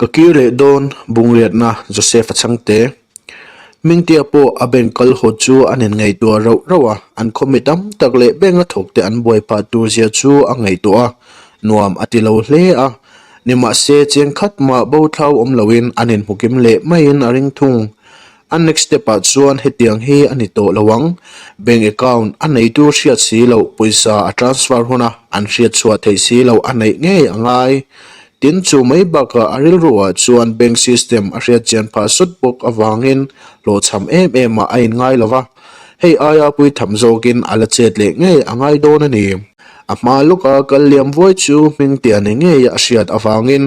Ka kir leh dawn Bungriatna Joseph a chhang te. Hmingtea pawh a bank kal haw chu an in ngaihtuah rauh rauh a, an khaw mi tam tak leh bank a thawk te an buai phah tur zia chu a ngaihtuah a, nuam a ti lo hle a. Nimahse cheng khat mah bo thlau awm loin an in hmu kim leh maiin a ring thung. A next step ah chuan hetiang hi a ni tawh lo ang, bank account a neitu hriat si loh pawisa a transfer huna an hriat chhuah theih si loh a neih ngei a ngai. Tin chu mai bakah a rilru ah chuan bank system a hriat chian phah sut bawk avangin hlawhchham em em ah a inngai lo va, hei aia puitham zawkin a la chet leh ngei a ngai dawn a ni. A hma lawka kal liam vuai chu Hmingtea ni ngei a hriat avangin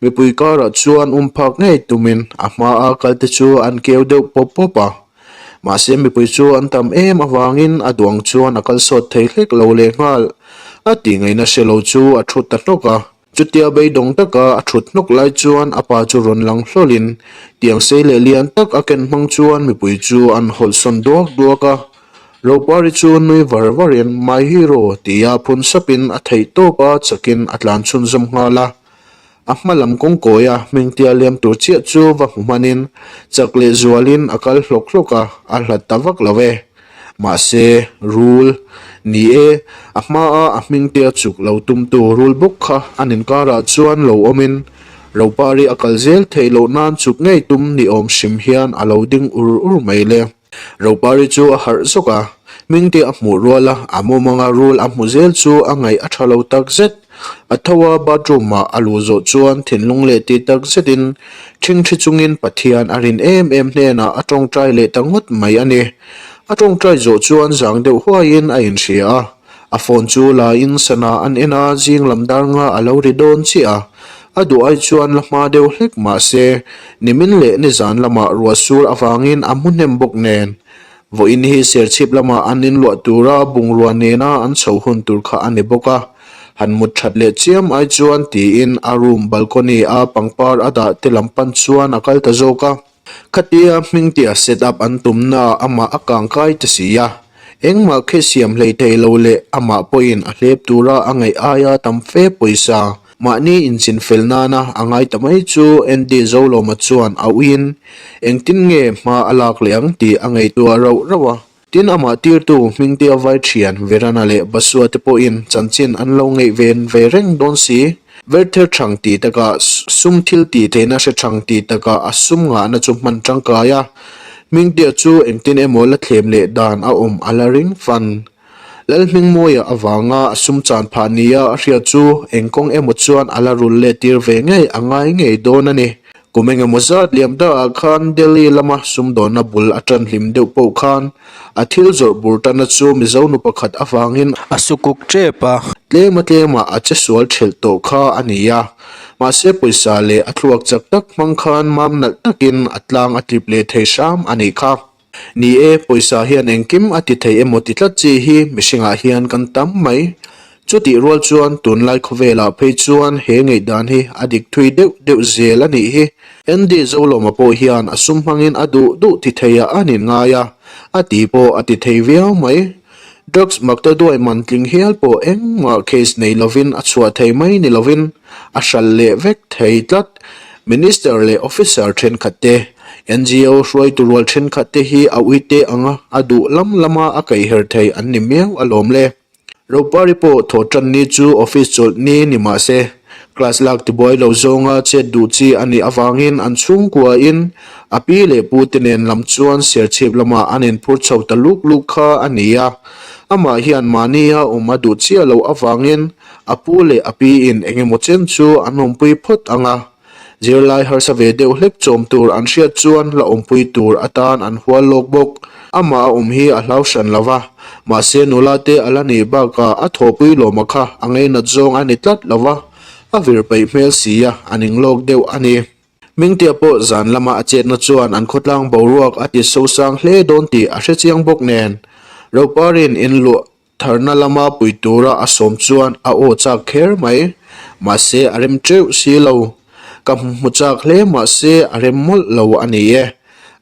mipui karah chuan um phak ngei tumin a hmaa kalte chu an keu deuh pawp pawp a. Mahse mipui chu an tam em avangin a duang chuan a kal sawt thei hlek lo lehnghal. A tih ngaihna hre lo chu a thut ta hnawk a. Chutia beidawng taka a thut hnawk lai chuan a pa chu rawn lang hlawlin tiang sei leh lian tak a ken hmang chuan mipui chu an hawlhsawn duak duak a. Ropari chu nui var varin My hero tia phun sapin a theih tawp a chakin a tlan chhunzawm nghal a. A hma lam kawngkawia hmingtia liam tur chiah chu va hmu hmanin chak leh zualin a kal hlawk hlawk a, a hlat ta vak lo e. Mahse, rul, ni e, a hmaa a hmingtea chuk lo tumtu rul bawk kha an inkarah chuan lo awmin Ropari a kal zel theih loh nan chuk ngei tum ni awm hrim hian a lo ding ur ur mai le. Ropari chu a harh zawk a, hmingte a hmuh rual a, a mumanga rul a hmu zel chu a ngaih a tha lo tak zet. A tho a, bathroom ah a luh zawh chuan thinlung leh ti tak zetin ṭhingṭhi chungin Pathian a rin em em hnenah a ṭawngṭai leh ta ngawt mai a ni. A ṭawngṭai zawh chuan zang deuh huaiin a inhria a, a phone chu la in sana an en a, zing lam dar nga a lo ri dawn chiah a. A duh ai chuan la hma deuh hlek mah se, nimin leh nizan lamah ruah sur avangin a hmu hnem bawk nen. Vawiin hi Serchhip lamah an inluah tura bungrua nena an chho hun tur kha a ni bawk a, han mut that leh chiam ai chuan tiin a room balcony a pangpar a dah te lam pan chuan a kal ta zawk a. Khatia Hmingtea set up an tumna amah a kang kai ta si a, engmah khi siam hlei thei lo leh amah pawhin a hlep tura a ngaih aia tam fe pawisa Mahni inchinfel nana a ngai ta mai chu Andy Zolawma chuan a uiin engtin nge hma a lak leh ang tih a ngaihtuah rauh rauh a. Tin, amah tirtu Hmingtea vai thian Verana leh Basua te pawhin chanchin an lo ngaihven ve reng dawn si. Verther thang tih takah sum thil tih theihna hre thang tih takah a sum ngahna chu hman tangkai a. Hmingtea chu engtin emaw la thlem leh dan a awm a la ring fan. Lalhmingmawia avanga a sum chan phah nia a hriat chu eng kawng emaw chuan a la rul let tir ve ngei a ngai ngei dawn a ni. Kum engemaw zat liam daah khan Delhi lama sumdawnna bul a tan hlim deuh pawh khan a thil zawrh bur tana chu Mizo nu pakhat avangin a sukuk tep a, tlema tlema a che sual thelh tawh kha a ni a, mahse pawisa leh a thluak chak tak hmang khan mam nalh takin a tlang a tlip leh thei hram a nih kha. Ni e, pawisa hian engkim a ti thei emaw ti tlat chi hi mihringah hian kan tam mai. Chutih rual chuan tunlai khawvelah phei chuan he ngaihdan hi a dik thui deuh deuh zel a nih hi. Andy Zolawma pawh hian a sum hmangin a duh duh ti theiah a nin ngai a, a ti pawh a ti thei viau mai. Drugs makta duai man tling hial pawh engmah case nei lovin a chhuah thei mai ni lovin a hralh leh vek thei tlat. Minister leh officer thenkhat te, NGO hruaitu rual thenkhat te hi a uite anga a duh lam lama a kaihher thei an ni miau alawm le. Ropari pawh thaw tan ni chu office chawlh ni ni mah se, class lak tibuai lo zawnga chet duh chi a nih avangin an chhungkuain a pi leh pu te nen lam chuan Serchhip lamah an inphur chho ta luk luk kha a ni a. Amah hian mahnia awm a duh chiah loh avangin a pu leh a piin eng emaw chen chu an awmpui phawt ang a. Zirlai harsa ve deuh hlek chawm tur an hriat chuan la awmpui tur atan an hual lawk bawk. Amah a awm hi a hlau hran lo va, mahse nula te a la nih bakah a thawhpui lawma kha a ngainat zawng a ni tlat lo va, a vir peih hmel si a, a ning lawk deuh a ni. Hmingtea pawh zan lama a chetna chuan an khawtlang boruak a ti sosang hle dawn tih a hrechiang bawk nen, Roparin inluah Tharna lama pui tura a sawm chuan a aw chak kher mai. Mahse a rem teuh si lo. Ka hmu chak hle mahse a rem mawlh lo a ni e.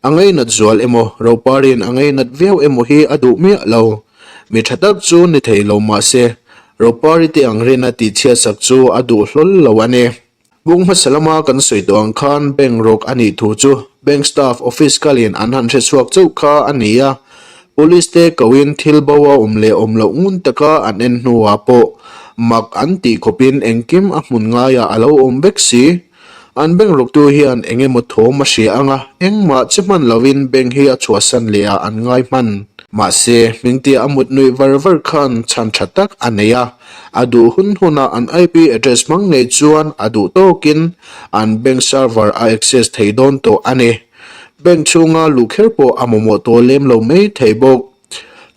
A ngainat zual emaw, Roparin a ngainat viau emaw hi a duh miah lo. Mi tha tak chu ni thei lo mahse Ropari te ang rin a tihchhiatsak chu a duh hlawl lo a ni. Bung hmasa lama kan sawi tawh ang khan bank rawk a nih thu chu bank staff office kalin an han hre chhuak chauh kha a ni a. Police te koin thil bo a awm leh awm loh ngun taka an en hnuah pawh mak an tih khawpin engkim a hmun ngaiah a lo awm vek si. An bank rawktu hian eng emaw thawm a hria ang a, engmah che hman lovin bank hi a chhuahsan leh ah an ngai hman. Mahse, Hmingtia a mut nuih var var khan chhan tha tak a nei a, a duh hun hunah an IP address hmang ngei chuan a duh tawkin an bank server a access thei dawn tawh a ni. Bank chhunga luh kher pawh a mamawh tawh lem lo mai thei bawk.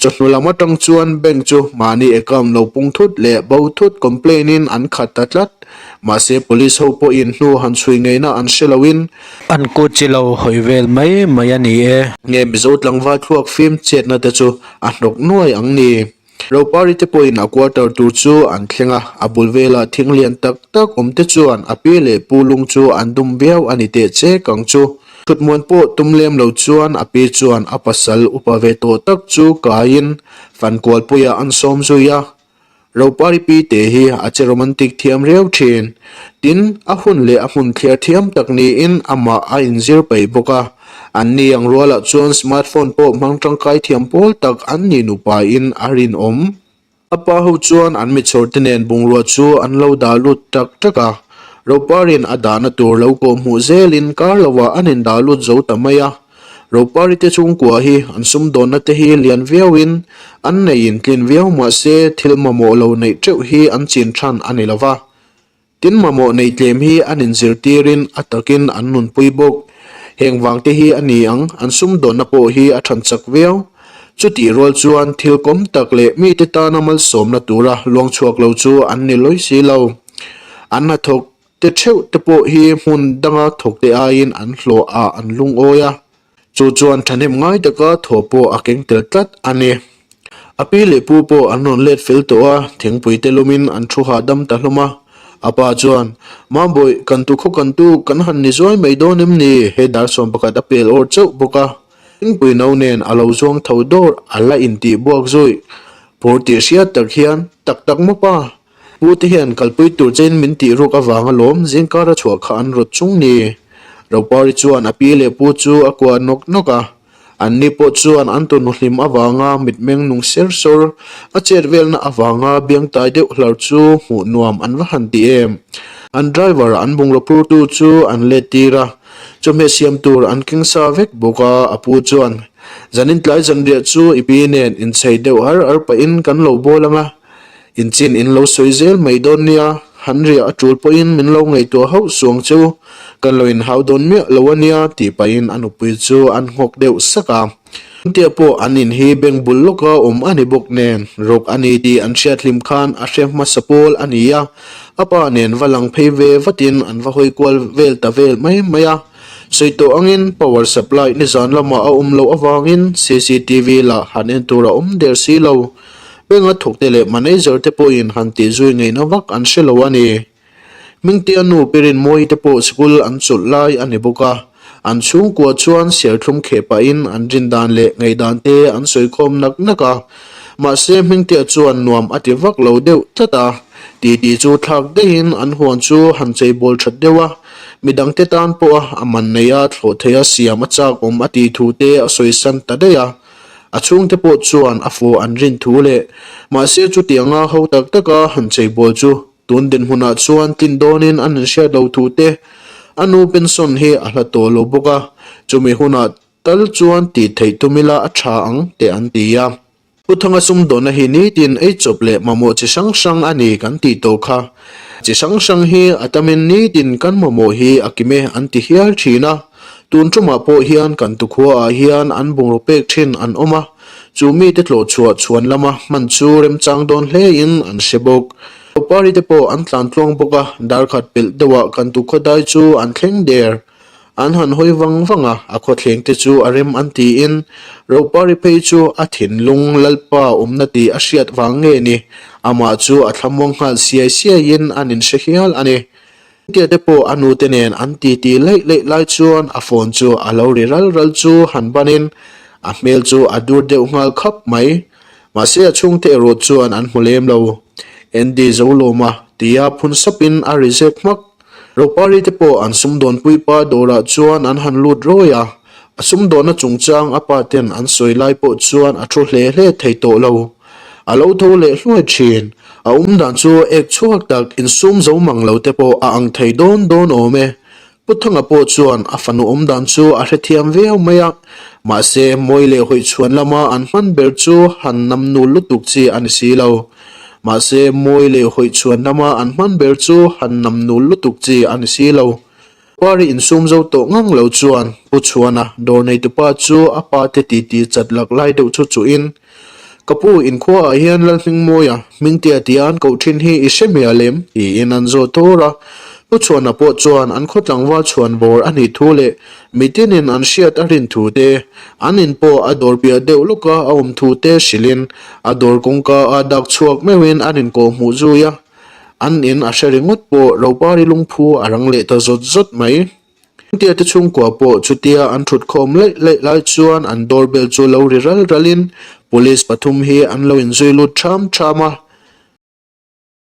Chawhnu lam atang chuan bank chu mahni account lo pung thut leh bo thut complain in an khat ta tlat. Mahse police ho pawhin hnu han chhui ngeina an hre loin. An kut chi lo hawi vel mai mai a ni e. Nge Mizo tlangval thluak fim chetna te chu a hnawk nuai ang ni. Ropari te pawhin a quarter tur chu an thleng a, a bul velah thing lian tak tak awm te chuan a pi leh pu lung chu an dum viau a ni teh chek ang chu. Thutmuan pawh tum lem lo chuan a pi chuan a pasal upa ve tawh tak chu kaiin fankualpuiah an sawm zui a. Ropari pi te hi a che romantic thiam riau thin. Tin, a hun leh a hmun thliar thiam tak niin amah a inzir peih bawk a. An ni ang rualah chuan smartphone pawh hmang tangkai thiam pawl tak an ni nupain a rinawm. A pa ho chuan an michhawr te nen bungrua chu an lo dah lut tak tak a. Roparin a dahna tur lo kawh hmuh zelin kar lovah an indah lut zo ta mai a. Ropari te chhungkua hi an sumdawnna te hi lian viauin an nei intlin viau mahse thil mamawh lo neih teuh hi an chin than a ni lova. Tin mamawh nei tlem hi an inzirtirin a takin an nunpui bawk. Heng vang te hi a ni ang, an sumdawnna pawh hi a than chak viau. Chutih rual chuan thil kawm tak leh mite tana malsawmna tura luang chhuak lo chu an ni lawi si lo. An hnathawk te theuh te pawh hi hmun danga thawk te aiin an hlawh ah an lungawi a. Chu chuan thahnem ngai taka thaw pawh a keng tel tlat a ni. A pi leh pu pawh an rawn let fel tawh a, thingpui te lumin an thu hahdam ta hlawm a. A pa chuan, Mambawi, kan tu khaw kan tu kan han ni zuai mai dawn em ni? He dar 11 a pel awr chauh bawk a. Thingpui no nen a lo zuang tho dawr a la intih buak zui. Phur tih hriat tak hian, Tak tak maw pa? Pu te hian kalpui tur chein min tih ruk avang alawm zingkar a chhuah kha an rawt chung ni. Ropari chuan a pi leh pu chu a kuah nawk nawk a. Anni pawh chuan an tunu hlim avanga mitmeng nung ser sawr, a chet velna avanga biangtai deuh hlar chu hmuh nuam an va han ti em. An driver an bungraw phurtu chu an let tir a, chawhmeh siam tur an keng sa vek bawk a, a pu chuan, Zanin tlai zanriah chu i pi nen inchei deuh har har pahin kan lo bawl ang a, Inchin in lo sawi zel mai dawn nia, han riah a tul pawhin min lo ngaihtuah hauh suang chu, kan lo inhau dawn miah lo a nia tih pahin a nupui chu an nghawk deuh sak a. Tia pawh an in hi beng bul lawka awm a ni bawk nen, rawk a ni tih an hriat hlim khan a hre hmasa pawl a ni a, a pa nen va lang phei ve vatin an va hawi kual vel ta vel mai mai a. Sawi tawh angin power supply nizan lamah a awm loh avangin cctv lah han en tur a awm der si lo. Benga thawkte leh manager te pawhin han tih zui ngeihna vak an hre lo a ni. Hmingtea nu Pirinmawii te pawh sikul an chawlh lai a ni bawk a, an chhungkua chuan serthlum kheh pahin an rindan leh ngaihdan te an sawi khawm nak nak a. Mahse Hmingtea chuan nuam a ti vak lo deuh tlat a, titi chu thlak daihin an huan chu han cheibawl that deuh a, midangte tan pawha a man neia thlawh theiha siam a chak awm a tih thu te a sawisan ta daih a. A chhungte pawh chuan a fawh an rin thu leh mahse chutianga ho tak taka han cheibawl chu tun dinhmunah chuan tlin dawnin an inhriat lo thu te a nu pension hi a hla tawh lo bawk a, chumi hunah tal chuan tih theih tum ila a tha ang teh an ti a. Pu Thanga sumdawnna hi nitin ei chawp leh mamawh chi hrang hrang a ni kan tih tawh kha. Chi hrang hrang hi a tamin nitin kan mamawh hi a kim e an ti hial thin a. Tun tumah pawh hian kan tukhuaah hian an bungraw pek thin an awm a, chu mite tlawh chhuah chhuan lama hman chu remchang dawn hlein an hre bawk. Pari te pawh an tlan tluang bawk a, darkhat pelh deuhah kan tukhaw dai chu an thleng der. An han hawi vang vang a, a khawthleng te chu a rem an tiin Ropari phei chu a thinlung Lalpa awmna tih a hriat vang nge ni, amah chu a thlamuang nghal siai siaiin an inhre hial a ni. Tia te pawh a nute nen an titi laih laih lai chuan a phone chu a lo ri ral ral chu han banin a hmel chu a dur deuh nghal khap mai. Mahse a chhungte erawh chuan an hmu lem lo. Andy Zolawma tia phun sapin a ri zek hmak. Ropari te pawh an sumdawnpui pa dawrah chuan an han lut rawi a, a sumdawnna chungchang a pa ten an sawi lai pawh chuan a thu hle hle thei tawh lo. A lo tho leh hluai thin. A awmdan chu ek chhuak tak insum zo mang lo te pawh a ang thei dawn dawn awm e. Pu Thanga pawh chuan a fanu awmdan chu a hrethiam viau mai a, mahse mawi leh hawichhuan lama an hman ber chu han namnul lutuk chi a ni si lo. Mahse mawi leh hawichhuan lama an hman ber chu han namnul lutuk chi a ni si lo. Pari insum zo tawh ngang lo chuan Pu Chhuana dawr neitupa chu a pa te titi chat lak lai deuh chu chuhin, Ka pu, inkhua ah hian Lalhmingmawia, Hmingtea tia an koh thin hi i hre mial em? tiin an zawt tur a. Pu Chhuana pawh chuan an khaw tlangval chhuan bawr a nih thu leh mitinin an hriat a rin thu te, an in pawh a dawr piah deuh lawka a awm thu te hrilhin a dawr kawngka a dak chhuak meuhin an inkawh hmuh zui a. An in a hre ringawt pawh Ropari lungphu a rang leh ta zawt zawt mai. Tia te chhungkua pawh chutia an thut khawm laih laih lai chuan an doorbell chu lo ri ral ralin police pathum hi an lo inzui lut ṭham ṭham a.